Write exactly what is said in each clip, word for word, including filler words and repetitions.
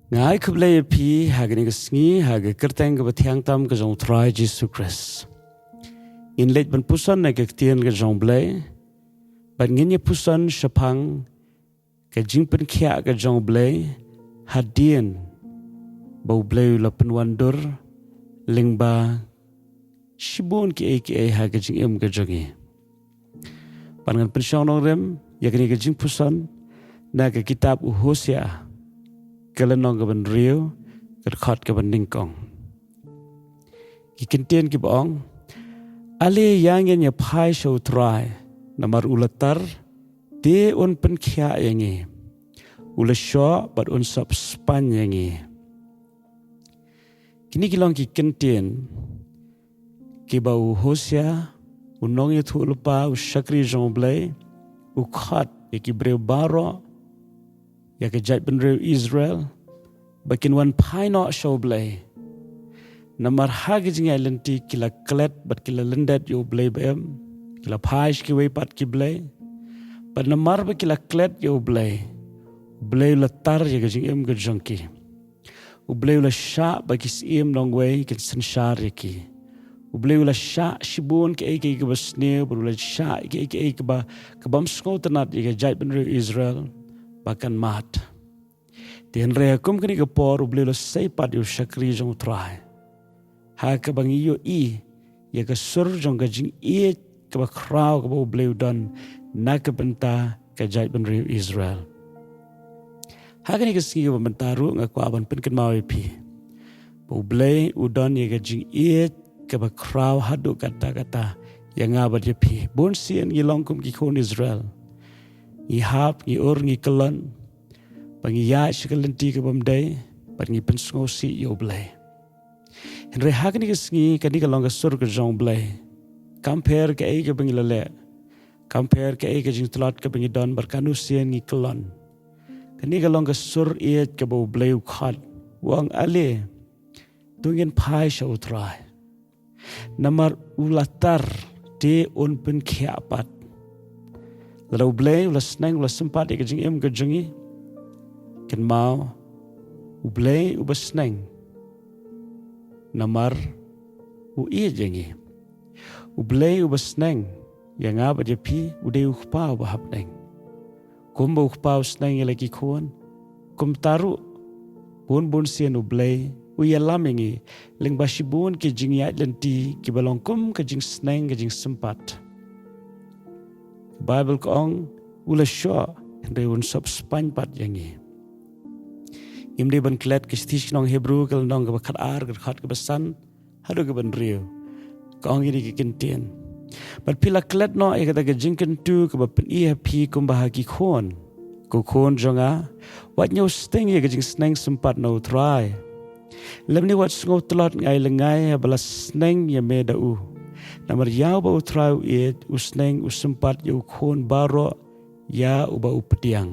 Nga ai khublei ïa phi ha kane ka sngi ha ka kyrteng kaba thiang tam ka jong U Trai Jisu Khrist. Ngin leit ban puson na ka ktien ka jong U Blei bad ngin ïa puson shaphang ka jingpynkhiah ka jong U Blei hadien ba U Blei u la pynwandur lyngba shibun kiei kiei ha ka jingim ka jong ngi. Bad ngan pynshong nongrim ïa kane ka jingpuson na ka kitab u Hosea ka lynnong kaba hynriew ka dkhot kaba nyngkong. Ki kyntien kiba ong, Ale ïa ngin ïa phai sha U Trai, namar u la tar, te un pynkhiah ïa ngi. U la shoh bad un sop spaiñ ïa ngi. Kine ki long ki kyntien kiba u Hosea, u nongïathuhlypa, u shakri jong U Blei, u khot ïa ki briew baroh, ïa ka jaitbynriew Israel, ba kin wan phai noh sha U Blei. Namar ha ka jingïaid lynti ki la klet bad ki la lyndet ïa U Blei ba im, ki la phai sha kiwei pat ki blei. Bad namar ba ki la klet ïa U Blei, U Blei u la tar ïa ka jingim ka jong ki. U Blei u la shah ba ki syiem nongwei kin synshar ïa ki. U Blei u la shah shibun kiei kiei kiba sniew, bad u la shah kiei kiei kiba, kaba ym sngewtynnat ïa ka jaitbynriew Israel ba kan mad. Te hynrei ha kum kane ka por U Blei u la sei pat ïa u shakri jong U Trai, ha kaba ngi ïohi ïa ka sur jong ka jingïeit kaba khraw kaba U Blei u don na ka bynta ka jaitbynriew Israel. Ha kane ka sngi kaba mynta ruh nga kwah ban pynkynmaw ïa phi ba U Blei u don ïa ka jingïeit kaba khraw haduh katta katta ïa nga bad ïa phi. Bun sien ngi long kum ki khun Israel, ngi hap, ngi ur, ngi kyllon, ba ngi ïaid sha ka lynti kaba ym dei bad ngi pynsngewsih ïa U Blei. Hynrei ha kane ka sngi kane ka long ka sur ka jong U Blei. Kam pher kaei kaba ngi la leh, kam pher kaei ka jingtlot kaba ngi don bad katno sien ngi kyllon, kane ka long ka sur ïeit kaba U Blei u khot, u ong, Ale, to ngin phai sha U Trai, namar u la tar, te un pynkhiah pat. Lada U Blei u la sneng, u la sympat ïa ka jingim ka jong ngi, kynmaw, U Blei uba sneng, namar u ïeit ïa ngi. U Blei uba sneng ïa nga bad ïa phi u dei U Kpa uba ha bneng. Kumba U Kpa u sneng ïa la ki khun, kumta ruh bun bun sien U Blei u ïalam ïa ngi lyngba shibun ki jingïaid lynti kiba long kum ka jingsneng, ka jingsympat. Ka Baibl ka ong, u la shoh, hynrei un sop spaiñ pat ïa ngi. Ngim dei ban klet ka shithi sha ki nong Hebru ka lynnong kaba khatar, ka dkhot kaba san haduh kaba hynriew. Ka ong kine ki kyntien, Bad phi la klet noh ïa kata ka jingkyntu kaba pyni ha phi kumba ha ki khun. Ko khun jong nga, wat ñiew sting ïa ka jingsneng sympat na U Trai, lymne wat sngewtlot ngai lyngngai haba la sneng ïa me da u. Namar ïa uba U Trai u ïeit, u sneng, u sympat ïa u khun baroh ïa uba u pdiang.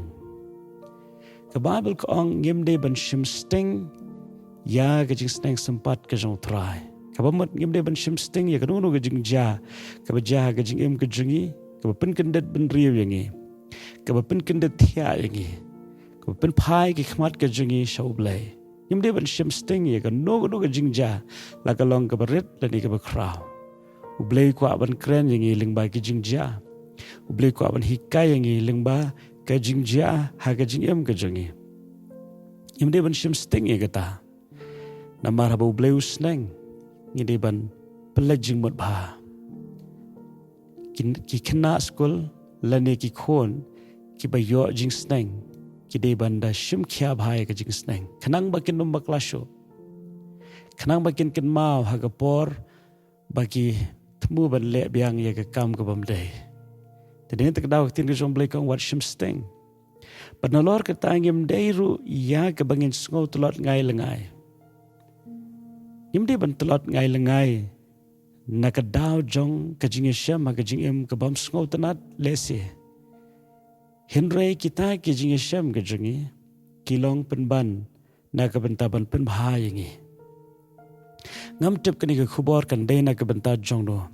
Ka Baibl ka ong ngim dei ban shim sting ïa ka jingsneng sympat ka jong U Trai. Kaba mut ngim dei ban shim sting ïa kano kano ka jingjia kaba jia ha ka jingim ka jong ngi, kaba pynkyndit bynriew ïa ngi, kaba pynkyndit thiah ïa ngi, kaba pynphai ki khmat ka jong ngi sha U Blei. Ngim dei ban shim sting ïa kano kano ka jingjia, la ka long kaba rit lane kaba khraw. U Blei u kwah ban kren ïa ngi lyngba ki jingjia. U Blei u kwah ban hikai ïa ngi lyngba ka jingjia ha ka jingim ka jong ngi. Ngim dei ban shim sting ïa kata. Namar haba U Blei u sneng, ngi dei ban pynleit jingmut bha. Ki, ki khynnah skul lane ki khun kiba ïoh jingsneng, ki dei ban da shim khia bha ïa ka jingsneng, khnang ba kin ym bakla shuh, khnang ba kin kynmaw ha ka por ba ki thmu ban leh biang ïa ka kam kaba ym dei. Te dei na kata ka daw ka ktien ka jong U Blei ka ong wat shim sting. Bad nalor kata ngim dei ruh ïa kaba ngin sngewtlot ngai lyngngai. Ngim dei ban tlot ngai lyngngai na ka daw jong ka jingïashem ha ka jingim kaba ym sngewtynnat lehse. Hynrei kita ki jingïashem ka jong ngi ki long pynban na ka bynta ban pynbha ïa ngi. Ngam tip kane ka khubor kan dei na ka bynta jong no.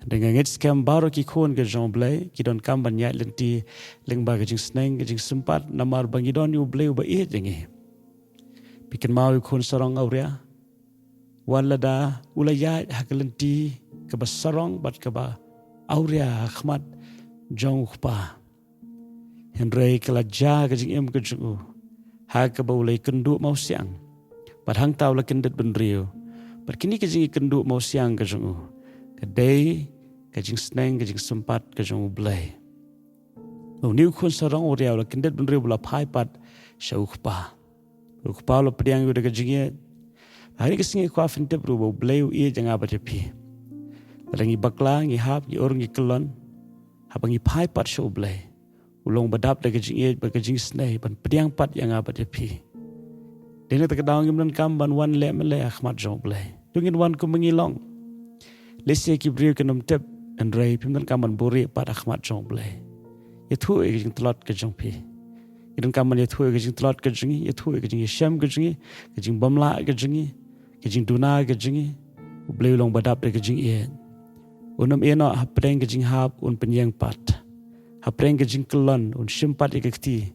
Hynrei nga ngeit skhem baroh ki khun ka jong U Blei ki donkam ban ïaid lynti lyngba ka jingsneng, ka jingsympat, namar ba ngi don ïa U Blei uba ïeit ïa ngi. Phi kynmaw ïa u khun sarong awria, wat lada u la ïaid ha ka lynti kaba sarong bad kaba awria ha khmat jong u kpa, hynrei ka la jia ka jingim ka jong u ha kaba u la ïakynduh mawsiang bad hangta u la kyndit bynriew. Bad kine ka jingïakynduh mawsiang ka jong u ka dei ka jingsneng, ka jingsympat ka jong U Blei. Une u khun sarong awria u la kyndit bynriew bad u la phai pat sha u kpa. U kpa u la pdiang ïa u da ka jingïeit. Ha kane ka sngi nga kwah phin tip ruh ba U Blei u ïeit ïa nga bad ïa phi. Lada ngi bakla, ngi hap, ngi ur, ngi kyllon, haba ngi phai pat sha U Blei, u long ba dap da ka jingïeit bad ka jingisnei ban pdiang pat ïa nga bad ïa phi. Dei na kata ka daw ngim donkam ban wan leh mleh ha khmat jong U Blei. To ngin wan kumba ngi long. Lehse ki briew kin ym tip, hynrei phim donkam ban buhrieh pat ha khmat jong U Blei. Ïathuh ïa ka jingtlot ka jong phi. Ngi donkam ban ïathuh ïa ka jingtlot ka jong ngi, ïathuh ïa ka jingïashem ka jong ngi, ka jingbymlah ka jong ngi, ka jingduna ka jong ngi. U Blei u long ba dap da ka jingïeit. Un ym ïehnoh hapdeng ka jinghap, un pynïeng pat. Hapdeng ka jingkyllon, un shim pat ïa ka kti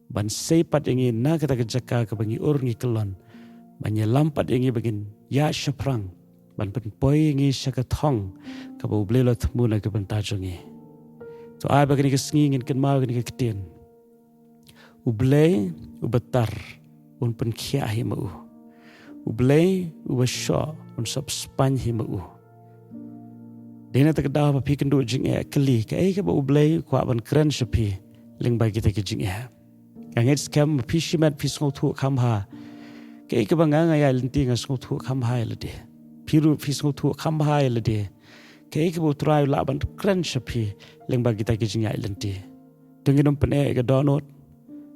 ban sei pat ïa ngi na kata ka jaka kaba ngi ur ngi kyllon, ban ïalam pat ïa ngi ba ngin ïaid shaphrang, ban pynpoi ïa ngi sha ka thong kaba U Blei u la thmu na ka bynta jong ngi. To ai ba kane ka sngi ngin kynmaw kane ka ktien: U Blei uba tar un pynkhiah hi ma u. U Blei uba shoh un sop spaiñ hi ma u. Dei na kata ka daw haba phi kynduh jingeh, kylli kaei kaba U Blei u kwah ban kren sha phi lyngba kita ki jingeh. Nga ngeit skhem ba phi shimet phi sngewthuh kham bha. Kaei kaba nga nga ïaid lynti nga sngewthuh kham bha ïa lade. Phi ruh phi sngewthuh kham bha ïa lade. Kaei kaba U Trai u lah ban kren sha phi lyngba kita ki jingïaid lynti. To ngin ym pyneh ïa ka dohnud.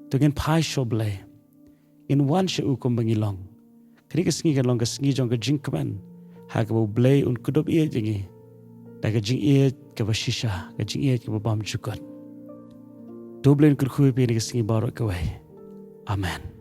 To ngin phai sha U Blei. Ngin wan sha u kumba ngi long. Kane ka sngi kan long ka sngi jong ka jingkmen ha kaba U Blei un kdup ïeit ïa ngi da ka jingïeit kaba shisha, ka jingïeit kaba bymjukut. To U Blei un kyrkhu ïa phi ha kane ka sngi baroh kawei. Amen.